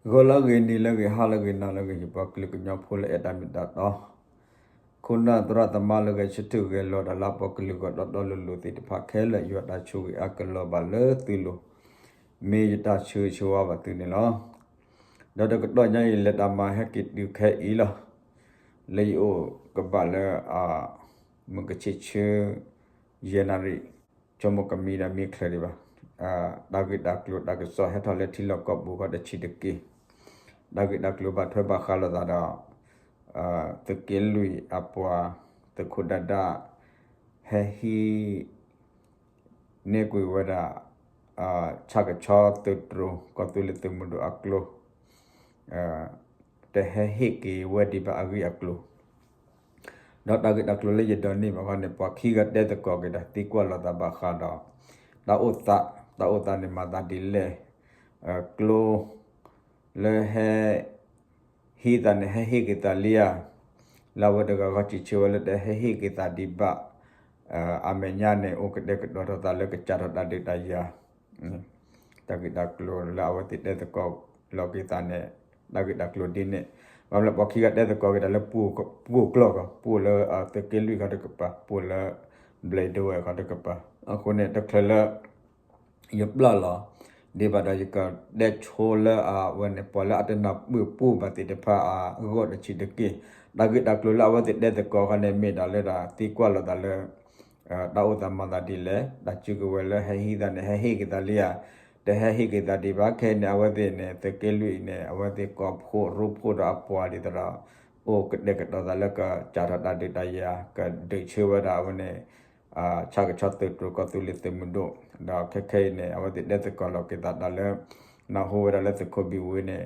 ဂီၤလၢအဂ့ၤ နံၤလၢအဂ့ၤ ဟါလၢအဂ့ၤ နၤလၢအဂ့ၤ ယပှၤကလုာ်ကညီဖိလၢအဲၣ်တၢ်မ့ၢ်တၢ်တီ, ခိၣ်နၢ်သရၣ်သမါလၢဂဲၤဆၢထၢၣ်ဂဲၤလီၤတၢ်လၢအပှၤကလုာ်ဂီၢ်တီတီလိၤလိၤသ့ၣ်တဖၣ်ခဲလၢာ် ယွၤတၢ်ဆိၣ်ဂ့ၤအါကလီၤဘၣ်လၢသုလိၤ, မ့ၢ်ယတၢ်ဆၢဂ့ၤဆၢဝါဘၣ်သုန့ၣ်လီၤ. ဒီးတကတီၢ်ညါအံၤ လဲၤတၢ်မၤဟဲက့ၤတုၤခဲအံၤလီၤ. လၢယအိၣ်ကဘၣ်လၢ မုၢ်ကဆ့ၣ်ဆၢ ယဲၢ်နၣ်ရံၣ် ဆိကမိၣ်ကမံဒီးမံချၢဒံးဘၣ်. တၢ်ဂ့ၢ်တၢ်ကျိၤတၢ်ကစီၣ် ဟဲထီၣ်လၢထံလီၢ်ကီၢ်ပူၤဃီတဆံးတက့ၢ်. တၢ်ဂ့ၢ်တၢ်ကျိၤဘၣ်ထွဲဘၣ်ဃးလိာ်သးဒီး သုးက့လွံၢ်အပှၤ သုးခိၣ်ဒၣ်ဒၣ် ဟဲဟံး န့ၢ်ကွံာ်ဝဲဒၣ် ဆၣ်ကဆီသုးတြိၤ ကီၢ်သူလ့ၤသုးမုၢ်ဒိၣ်အကျိၤ တဟဲဟ့ၣ်က့ၤဝဲဒံးဘၣ်အဂ့ၢ်အကျိၤ, ဒီးတၢ်ဂ့ၢ်တၢ်ကျိၤလၢယဒိးန့ၢ်ဘၣ်ဃီန့ၣ် ပှၤခံဂၤတဲသကိးက့ၤဒီးသံကွၢ်လိာ်သးဘၣ်ဃးဒီး တၢ်အိၣ်သး, တၢ်အိၣ်သးန့ၣ်မၤသးဒ်လဲၣ်, ကျိ လၢဟဲ ဟံးသးန့ၣ် ဟဲဟ့ၣ်က့ၤသးလံဧါ, လၢအဝဲတဂၤဂီၢ်စံးဆၢဝဲလၢတဟဲဟ့ၣ်က့ၤသးဒံးဘၣ်, အမဲာ်ညါန့ၣ် အိၣ်ကတဲာ်ကတီၤထီၣ်သးလၢကစးထီၣ်တၢ်ဒုးတၢ်ယၤ တၢ်ဂ့ၢ်တၢ်ကျိၤလၢအဝဲသ့ၣ်တဲသကိးလီၤက့ၤသးန့ၣ် တၢ်ဂ့ၢ်တၢ်ကျိၤဒ်န့ၣ်, ဘၣ်မလဲၣ်ပှၤခံဂၤတဲသကိးက့ၤတၢ်လၢပှိၢ်ကျိာ်ကီး ပှိၢ်လၢ သုးက့လွံၢ်ခီတကပၤ ပှိၢ်လၢ ဘျဲၣ်ဒဝဲၢ်ခီတကပၤ, အဃိန့ၣ် တချုးလၢ ယပျၢ်လီၤ ဒ်ဘၣ်ဒီးယကတဲဆိလၢအဝဲန့ၣ် ပှၤလၢအတနၢ်ပၢၢ်ပှိၢ်ဘၣ်သ့ၣ်တဖၣ်အဂီၢ်တဆံးတက့ၢ်. တၢ်ဂ့ၢ်တၢ်ကျိၤလၢအဝဲသ့ၣ်တဲသကိးခီန့ၣ် မ့ၢ်ဒၣ်လၢဒၣ်သံကွၢ်လိာ်သးလၢ တၢ်အိၣ်သးမၤသးဒ်လဲၣ်, တၢ်စုကဝဲၤလၢဟဲဟံးသးန့ၣ် ဟဲဟ့ၣ်က့ၤသးလံဧါ, တဟဲဟ့ၣ်က့ၤသးဒံးဘၣ်. ခဲအံၤန့ၣ် အဝဲသ့ၣ်န့ၣ် သုးက့လွံၢ်အံၤန့ၣ် အဝဲသ့ၣ်ကိးဖှိၣ်ရိဖှိၣ်ဒီးအပှၤဒ်သိးဒီး အိၣ်ကတဲာ်ကတီၤသးလၢကစးထီၣ်တၢ်ဒုးတၢ်ယၤ ကဒုးဆၢဝဲဒၣ်အဝဲန့ၣ် ဆၣ်ကဆီသုးတြိၤကီၢ်သူလ့ၤသုးမုၢ်ဒိၣ်, ဒီးခဲခဲအံၤန့ၣ် အဝဲသ့ၣ်တဲသကိးလီၤက့ၤသးတၢ်လၢ နၢ်ဟူဝဲဒၣ်လၢသုးခိၣ်ဘံၣ်ဝ့န့ၣ်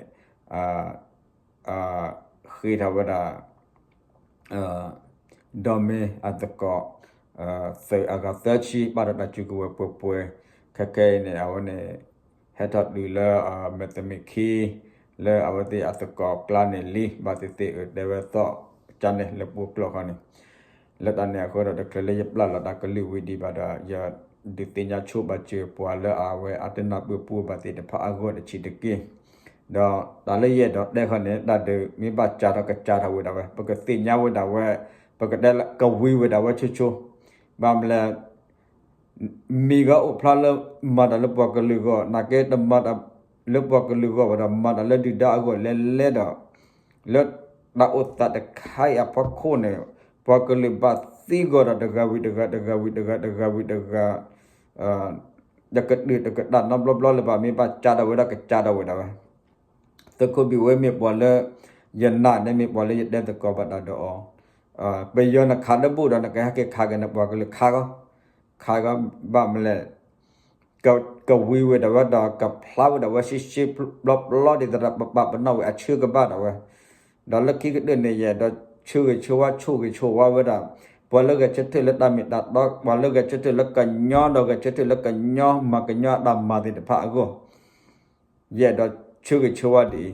ဃ့ထီၣ်ဝဲဒၣ် ဒီမ့ၢ်အသကိး သုးအဂၤသၢဆံ ဘၣ်ဒီးတၢ်စုကဝဲၤပှဲၤပှဲၤ, ခဲခဲအံၤန့ၣ် အဝဲန့ၣ် ဟဲထီၣ်တုၤလၢ မဲာ်သမံးခံ လၢအဝဲသ့ၣ်အသကိးကျါန့ၣ်လံ ဘၣ်သ့ၣ်သ့ၣ်အတဲဝဲသီၣ်ကၠါန့ၣ် လၢပှိၢ်ကျိာ်ခီန့ၣ် လၢတၢ်န့ၣ်အဃိဒီး တချုးလၢယပျၢ်လီၤတၢ်ကလုၢ်ဝံၤဒံးဘၣ်ဒီး ယဒုးသ့ၣ်ညါဆိဘၣ်စၢၤပှၤလၢအဝဲအတနၢ်ပၢၢ်ပှိၢ်ဘၣ်သ့ၣ်တဖၣ်အဂီၢ်တဆံးတက့ၢ်. ဒီးတၢ်လၢယအဲၣ်ဒိးတဲခီန့ၣ် တၢ်ဒုးမ့ၢ်ဘၣ်စးထီၣ်ကစးထီၣ်ဝဲဒၣ်ဝဲ ပကသ့ၣ်ညါဝဲဒၣ်ဝဲ ပကတဲလၢကဝံၤဝဲဒၣ်ဝဲဆိဆိ ဘၣ်မလဲၣ် မ့ၢ်ဂ့ၤအိၣ်ဖျါလၢ မၤတၢ်လၢပှၤကလုာ်အဂီၢ် နာ်က့တမၤတၢ်လၢပှၤကလုာ်အဂီၢ်ဘၣ်ဒီး မၤတၢ်လၢဒုၣ်ဒါအဂီၢ်လဲၤလဲၤဒီး လၢတၢ်အိၣ်သးတခါအံၤအဖီခိၣ်န့ၣ် ပှၤကလုာ်ဘၣ်သံဂီၤဒီးတဂၤဝံၤတဂၤ တဂၤဝံၤတဂၤ တဂၤဝံၤတဂၤ တကတုာ်တကတၢၢ်နီတဘျီဘျီလၢၤဘၣ် မ့ၢ်ဘၣ်စးထီၣ်ဝဲဒၣ်ကစးထီၣ်ဝဲဒၣ်ဝဲ သုးခိၣ်ဘံၣ်ဝ့မ့ၢ်ပှၤလၢ ယနာ်န့ၣ်မ့ၢ်ပှၤလၢယတဲသကိးဘၣ်တၢ်ဒီးအီၤ, ပယီၤနခးလၢဘူၣ်ဒီး နကဟဲက့ၤခးက့ၤနပှၤကလုာ်ခးဂီၢ်, ခးဂီၢ်ဘၣ်မလဲၣ် ကဝံၤဝဲဒၣ်ဝဲဒီး ကဖျါဝဲဒၣ်ဝဲရှဲရှဲပျီပျီဒ်သိးဒီး ပပာ်ပနီၣ်ဝဲအဆၢကဘၣ်ဒၣ်ဝဲ, ဒီးလၢခံကတၢၢ်န့ၣ် ယအဲၣ်ဒိးဆၢဂ့ၤဆၢဝါဆိၣ်ဂ့ၤဆိၣ်ဝါဝဲဒၣ် ပှၤလၢဂဲၤဆၢထၢၣ်လၢတၢ်မ့ၢ်တၢ်တီ ပှၤလၢဂဲၤဆၢထၢၣ်လၢကညီဒီးဂဲၤဆၢထၢၣ်လၢကညီမၤကညီအတၢ်မၤသ့ၣ်တဖၣ်အဂီၢ် ယအဲၣ်ဒိးဆၢဂ့ၤဆၢဝါဒ်အံၤ,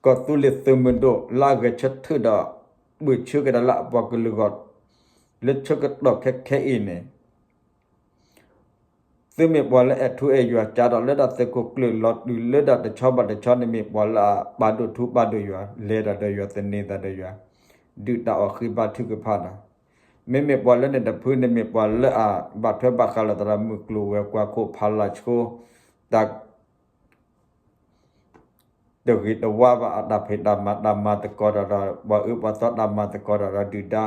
ကီၢ်သူလ့ၤသုးမုၢ်ဒိၣ်လၢအဂဲၤဆၢထၢၣ်ဒီး ပၢၢ်ဆၢက့ၤတၢ်လၢအပှၤကလုာ်အဂီၢ် လၢဆၢကတီၢ်ခဲခဲအံၤန့ၣ် သုမ့ၢ်ပှၤလၢအဲၣ်ထူအဲၣ်ယွၤ စးထီၣ်လၢတၢ်သုးခိၣ်ကျၢၢ်လီၤတုၤလၢတၢ်တဆီဘၣ်တဆီန့ၣ် မ့ၢ်ပှၤလၢအပာ်ဒိၣ်ထူပာ်ဒိၣ်ယွၤ လဲၤတၢ်ဒီးယွၤ သန့ၤသးဒီးယွၤ ဒုၣ်တၢ်အီၣ်ဃ့ဘါထုကဖၣ်တၢ်, မ့မ့ၢ်ပှၤလၢန့ၣ်တဖုန့ၣ်မ့ၢ်ပှၤလၢအဘၣ်ထွဲဘၣ်ဃးလိာ်သးဒီးမုၢ်ကျိၤဝဲၤကွာ်ခိၣ်ဖးလၢ်ဆိ တၢ် တဂ့ၤတဝါဘၣ်အတၢ်ဖံးတၢ်မၤ တၢ်မၤသကိးတၢ်ဒီး ပှၤအၢပှၤသီတၢ်မၤသကိးတၢ်ဒီးဒုၣ်ဒါ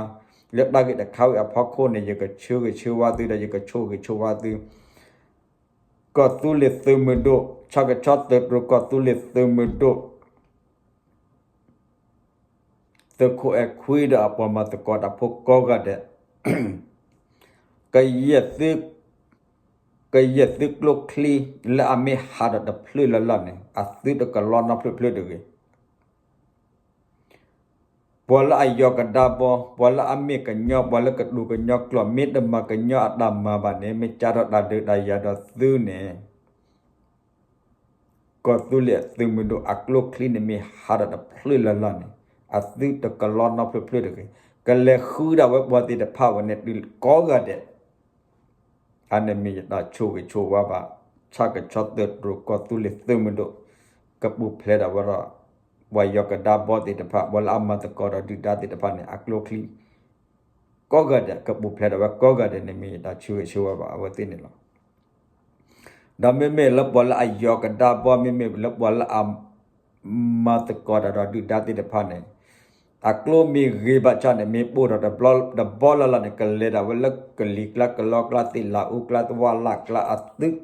လၢတၢ်ဂ့ၢ်တခါဝံၤအဖီခိၣ်န့ၣ် ယကဆၢဂ့ၤဆၢဝါသုဒီးယကဆိၣ်ဂ့ၤဆိၣ်ဝါသု ကီၢ်သူလ့ၤသုးမုၢ်ဒိၣ် ဆၣ်ကဆီသုးတြိၤကီၢ်သူလ့ၤသုးမုၢ်ဒိၣ် သုးခိၣ်အဲၣ်ခွံဒီးအပှၤမၤသကိးတၢ်ဖိကိးဂၤဒဲး ကယဲၢ်သု ကယဲၢ်သုကျိချံလၢအမ့ၢ်ဟးဒီးတဖျၢၣ်လၢ်လၢ်န့ၣ် အသုတကလီနီဖျၢၣ်ဖျၢၣ်တဂ့ၤ. ပှၤလၢအယီၤကဒါဘီ ပှၤလၢအမ့ၢ်ကညီ ပှၤလၢကတိၤကညီကျိာ် မ့ၢ်တမၤကညီအတၢ်မၤဘၣ်န့ၣ် မ့ၢ်စးထီၣ်တၢ်ဒုးတၢ်ယၤဒီးသုန့ၣ် ကီၢ်သူလ့ၤအသုးမုၢ်ဒိၣ်အကျိချံန့ၣ်မ့ၢ်ဟးဒီးတဖျၢၣ်လၢ်လၢ်န့ၣ် အသုတကလီနီဖျၢၣ်ဖျၢၣ်တဂ့ၤ. ကလဲၤဃုဒၣ်ဝဲပှၤသ့ၣ်တဖၣ်ဝဲန့ၣ်တုၤကိးဂၤဒဲး အန့ၣ်မ့ၢ်ယတၢ်ဆိၣ်ဂ့ၤဆိၣ်ဝါဘၣ် ဆၣ်ကဆီသုးတြိၤကီၢ်သူလ့ၤသုးမုၢ်ဒိၣ် ကပူၤဖျဲးဒၣ်ဝဲဒီး ပှၤယီၤကဒါဘီသ့ၣ်တဖၣ် ပှၤလၢအမၤသကိးဒီးဒုၣ်ဒါသ့ၣ်တဖၣ်န့ၣ် အကျိချံ ကိးဂၤဒဲး ကပူၤဖျဲးဒၣ်ဝဲကိးဂၤဒဲးန့ၣ် မ့ၢ်ယတၢ်ဆိၣ်ဂ့ၤဆိၣ်ဝါဘၣ်အဝဲသ့ၣ်န့ၣ်လီၤ. ဒီးမ့မ့ၢ်လၢပှၤလၢအယီၤကဒါဘီ မ့မ့ၢ်လၢပှၤလၢအ မၤသကိးတၢ်ဒီးဒုၣ်ဒါသ့ၣ်တဖၣ်န့ၣ် အကျိမ့ၢ်ဂ့ၤဘၣ်ဆၣ်န့ၣ် မ့ၢ်ပိၢ်ထီၣ်တဘျီလၢ်လၢ်န့ၣ် ကလဲၤဒၣ်ဝဲလၢကလံၤကျါ ကလီကျါ သ့ၣ်လၤအူကျါ သဝါလၢ်ကျါအသုး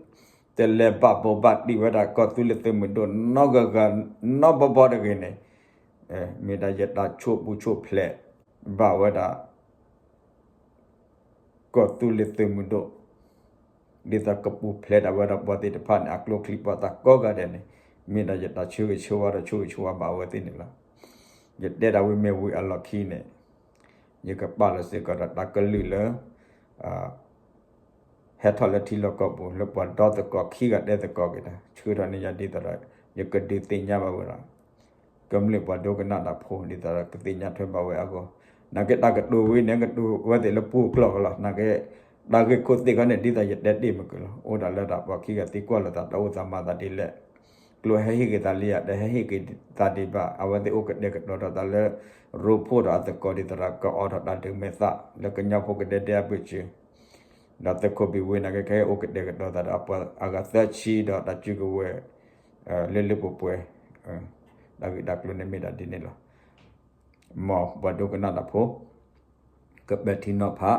တလဲၤဘၣ်ဘိးဘၣ်တံၢ်ဝဲဒၣ်ကီၢ်သူလ့ၤသုးမုၢ်ဒိၣ် နီဂၤဂၤ နီဘီဘီတဂ့ၤန့ၣ် မ့ၢ်ဒၣ်ယတၢ်ဆိၣ်ပူၤဆိၣ်ဖျဲးဘၣ်ဝဲဒၣ် ကီၢ်သူလ့ၤသုးမုၢ်ဒိၣ် ဒ်သိးကပူၤဖျဲးဒၣ်ဝဲဒီးပှၤသ့ၣ်တဖၣ်န့ၣ် အကျိချံပှၤသးကိးဂၤဒဲးန့ၣ် မ့ၢ်ဒၣ်ယတၢ်ဆိၣ်ဂ့ၤဆိၣ်ဝါဒီးဆိၣ်ဂ့ၤဆိၣ်ဝါဘၣ်အဝဲသ့ၣ်န့ၣ်လီၤ. ယတဲဒၣ်ဝံၤမ့ၢ်ဝံၤအလီၢ်ခံန့ၣ် ယကပာ်လီၤစ့ၢ်ကီးဒီးတၢ်ကလုၢ်လၢ ဟဲထီၣ်လၢထံလီၢ်ကီၢ်ပူၤ လၢပှၤဒီသကိးခံဂၤတဲသကိးက့ၤတၢ် ဆှၢထီၣ်န့ၢ်ယၤဒ်သိးဒီး ယကဒုးသ့ၣ်ညါဘၣ်ဝဲဒၣ် ကမျၢၢ်ပှၤဒိကနၣ်တၢ်ဖိ ဒ်သိးဒီးကသ့ၣ်ညါထွဲဘၣ်ဝဲအဂီၢ်, နာ်က့တၢ်ကတိၤဝံၤန့ၣ် ကတိၤဝဲသ့ၣ်လၢပူၤကျိာ်ကလီၤ, နာ်က့ တၢ်ဂ့ၢ်ခိၣ်သ့ၣ်ခီန့ၣ် ဒ်သိးယတဲတ့ၢ်မုၢ်ကလီၤ, အိၣ်ဒၣ်လၢတၢ်ပှၤခံဂၤသံကွၢ်လိာ်သး တၢ်အိၣ်သးမၤသးဒ်လဲၣ်, ကျိဟဲဟ့ၣ်က့ၤသးလံဧါ, တဟဲဟ့ၣ်က့ၤသးဒံးဘၣ်, အဝဲသ့ၣ်အိၣ်ကတဲာ်ကတီၤဒီးသးလၢ ရိဖှိၣ်ဒီးအသကိးဒ်သိးဒီး ကအိးထီၣ်တၢ်ဒုးမဲာ်သၣ် လၢကညီဖိကဒဲဒဲအဘၢၣ်စၢၤ ဒီးသုးခိၣ်ဘံၣ်ဝ့နာ်က့ ခဲအံၤအိၣ်ကတဲာ်ကတီၤသးဒီးအပှၤအဂၤသၢဆံဒီးတၢ်စုကဝဲၤ လၢလၢပှဲၤပှဲၤ တၢ်ဂ့ၢ်တၢ်ကျိၤန့ၣ်မ့ၢ်ဒၣ်ဒ်န့ၣ်လီၤ. မ်ပှၤဒိကနၣ်တၢ်ဖိ ကပဲာ်ထံနီၤဖး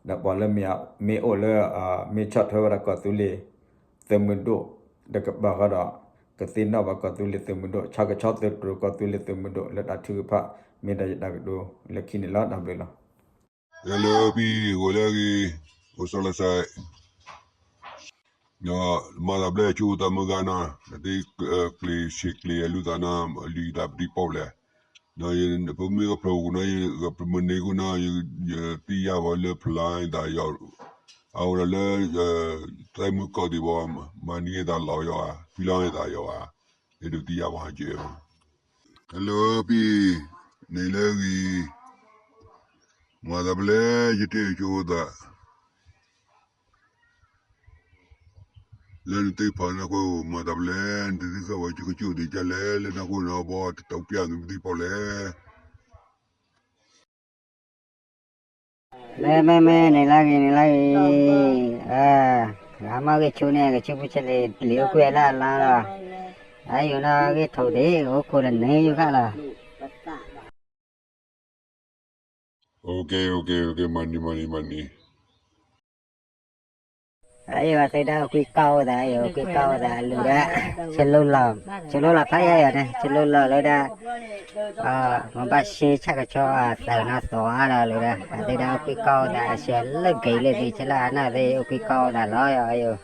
ဒီးပှၤလၢမ့ၢ် မ့ၢ်အိၣ်လၢ မ့ၢ်ဆီၣ်ထွဲဝဲဒၣ်ကီၢ်သူလ့ၤသုးမုၢ်ဒိၣ် တကပၤဃီဒီး ကသ့ၣ်နီၣ်ဘၣ်ကီၢ်သူလ့ၤသုးမုၢ်ဒိၣ် ဆၣ်ကဆီသုးတြိၤကီၢ်သူလ့ၤသုးမုၢ်ဒိၣ် လၢတၢ်ထုကဖၣ် မ့ၢ်ဒၣ်ယတၢ်ကတိၤလၢခံန့ၣ်လီၤ. တၢ်ဘျုးလီၤ. ဟဲလၢပံၤဂီၤလၢအဂ့ၤ အိၣ်စီၤလီၤစဲး ဒီးမၤသးဘျဲၣ်ဆိသးမုၢ်ဂၤနီၤ နသ့ၣ်ကျ့ၤဆံးကျ့ၤအလုၢ်သးနီၤ လုၢ်သးပတံၤပီၣ်လဲၣ်, ဒီးပမ့ၢ်ကဖျိးကူနီၤ ပမ့ၢ်န့ၢ်ကူနီၤ ယသ့ၣ်ညါဘၣ်လၢဖျါသးယီၤ အဝဲဒၣ်လၢ သဲမုၢ်ကီၢ်ဒံးဘၣ် မၤန့ၢ်သးလီၤယီၤဧါ ဖံလီၤန့ၢ်သးယီၤဧါ ယဒုးသ့ၣ်ညါဘၣ်ဟးက့ၤ ဟဲလၢပံၤ န့ၣ်လၢဂ့ၤ မၤသးဘျဲၣ် ယတဲဆိသး လၢနသ့ၣ်ဖးနၢ်ခိၣ် မၤသးဘျဲၣ် နတသ့ၣ်ဃာ်ဝဲကကၠိၣ်ဒံးကလဲၣ် လၢနၢ်ခိၣ်နီၤ ဘီတတီပျၢ်နမ့ၢ်သ့ၣ်ဖီလဲၣ် မ့မ့မ့ န့ၣ်လၢဂ့ၤ န့ၣ်လၢဂ့ၤ, အမ့ၢ်ဂ့ၢ်ဆူန့ၣ် ကဆူပူၤဆဲးလံ လံာ်အိၣ်ကွံာ်အလၢအလါလီၤ, အယိာ်နီၣ်ဂ့ၢ်ထိးဒံး အိၣ်ခိးဒီးန့ၣ်ယိာ်ဃာ်လီၤ. Ok, ok, ok, မၤန့ၢ် မၤန့ၢ် မၤန့ၢ် အယိာ်အသုဒၣ်အိၣ်ကွံာ်ကီၢ်အိၣ်သး အယိာ်အိၣ်ကွံာ်ကီၢ်အိၣ်သး လူၤဒၣ် ဆလိၣ်လီၤ ဆလိၣ်လီၤဖးယၤယၤန့ၣ် ဆလိၣ်လီၤလၢဒၣ် မ့ၢ်ဘၣ်ဆ့ဆၣ်ကဆီအသးနီၢ်သီအါဒီးလူၤဒၣ် အသုဒၣ်အိၣ်ကွံာ်ကီၢ်အိၣ်သး အဆၢလၢက့ၤလၢသ့ၣ်ဆလၢအနၢ်သ့ၣ် အိၣ်ကွံာ်ကီၢ်အိၣ်သးလီၤယၤ အယိာ်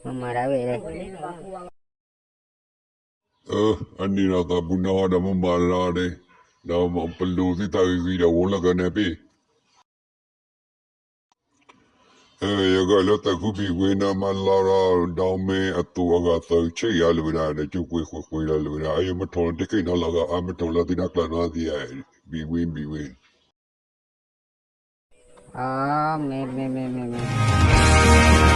မ့ၢ်မၤဒၣ်ဝဲ အန့ၣ်ဒီးသးပူၤနီၢ်ဒီးမ့ၢ်မၤလီၤဒၣ် ဒီးပလူၤသ့ၣ်တၢ်ဂ့ၤဂ့ၤဒီးဝဲလီၤကန့ၣ်ပ့ၣ် ယဂၤလၢသးခုဘံၣ်ဝ့နီၢ်မၤလီၤဒီး ဒီမ့ၢ်အသိးအဂၤသၢဆံးယါလၢဝဲဒၣ် ဒီးကၠိကွ့ကွ့ကွ့လီၤလၢဝဲဒၣ် အယမ့ၢ်ထိၣ်လီၤတက့ၢ်နီၤလီၤဂာ် အမ့ၢ်ထိၣ်လီၤသ့ၣ်တၢ်ကျါနီၤသ့ၣ် ဘံၣ်ဝ့ ဘံၣ်ဝ့ မ့မ့မ့မ့မ့